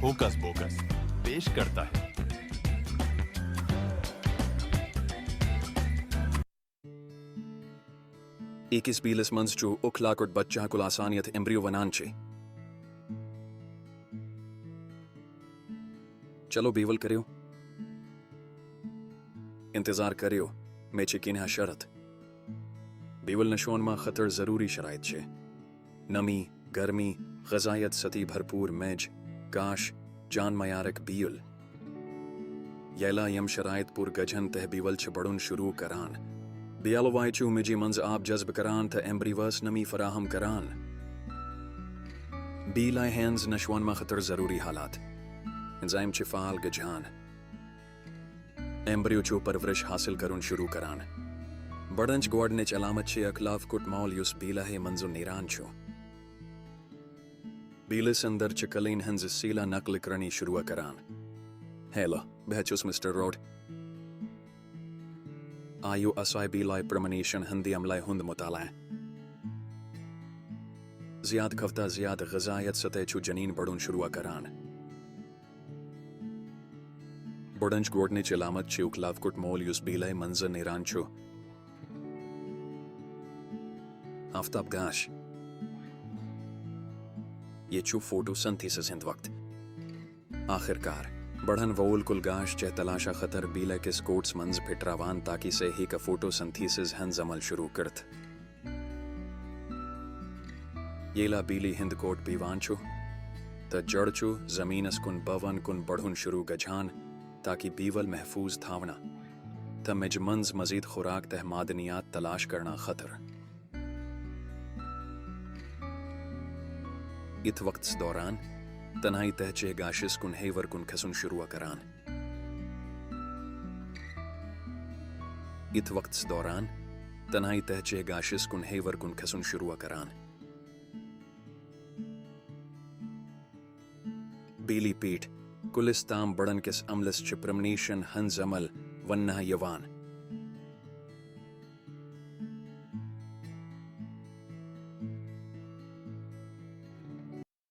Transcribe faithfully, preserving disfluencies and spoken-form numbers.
Hoax box پیش کرتا ہے۔ أکِس بیٖلِس منٛز چھُ اکھ لۄکُٹ بچہ کُل آسان یتھ ایمبریو ونان چھِ۔ چلو بیول کٔرِو۔ انتظار کٔرِو، مےٚ چھِ کینٛہہ شرط۔ بیول نشوونما خٲطرٕ ضروٗری شرائط چھِ۔ نمی، گرمی، غذائیت سطحی بھرپور میٚژ، گاش، جان معیارک بیول۔ ییٚلہِ یِم شرائط پوٗرٕ گژھن تہٕ بیول چھُ بڑُن شروع کران۔ بیول وای چھُ میٚژِ منٛز آب جذب کران تہٕ ایمبریوس نمی فراہم کران۔ بیلہِ ہٕنٛز نشوونما خٲطرٕ ضروٗری حالات۔ انزائم چھِ فعال گژھان۔ ایمبریو چھُ پرورش حٲصِل کرُن شروع کران۔ بڑنٕچ گۄڈٕنِچ علامت چھِ اکھ لۄکُٹ مول یُس بیلہِ منٛز نیران چھُ۔ بیلِس اندر چھِ کلین ہٕنٛز سیلہ نقل کرنی شروع کران۔ ہیلو، بہٕ چھُس مسٹر روڈ۔ آیو اسہِ بیلہِ پرمنیشن ہٕنٛدِ عملہِ ہُنٛد مطالعہٕ۔ زیادٕ کھۄتہٕ زیادٕ غذائیت سطح چھُ جنین بڑُن شروع کران۔ بڑنٕچ گۄڈٕنِچ علامت چھِ اکھ لۄکُٹ مول یُس بیلہِ منٛز نیران چھُ۔ آفتاب گاش۔ یہِ چھُ فوٹوسنتھیسس ہُنٛد وقت۔ آخر کار، بڑن وول کُل گاش چہِ تلاشہِ خٲطرٕ بیلہِ کِس کوٹس منٛز پھٹراوان تاکہ سُہ ہیٚکہِ فوٹوسنتھیسس ہُنٛد عمل شروع کٔرِتھ۔ ییٚلہِ بیلہِ ہُنٛد کوٹ پیوان چھُ، تہٕ جڑ چھُ زمینس کُن بوزُن کُن بڑُن شروع گژھان، تاکہ بیول محفوظ تھاونہٕ تہٕ میٚژِ منٛز مزید خوراک تہٕ معدنیات تلاش کرنہٕ خٲطرٕ۔ اتھ وقتس دوران، تنہائی تہٕ چھِ گاشس کُن ہیور کُن کھسُن شروع کران۔ اتھ وقتس دوران، تنہائی تہٕ چھِ گاشس کُن ہیور کُن کھسُن شروع کران۔ بیلہِ پٮ۪ٹھ کُلِس تام بڑن کِس عملس چھِ پرمنیشن ہٕنٛز عمل وننہٕ یِوان۔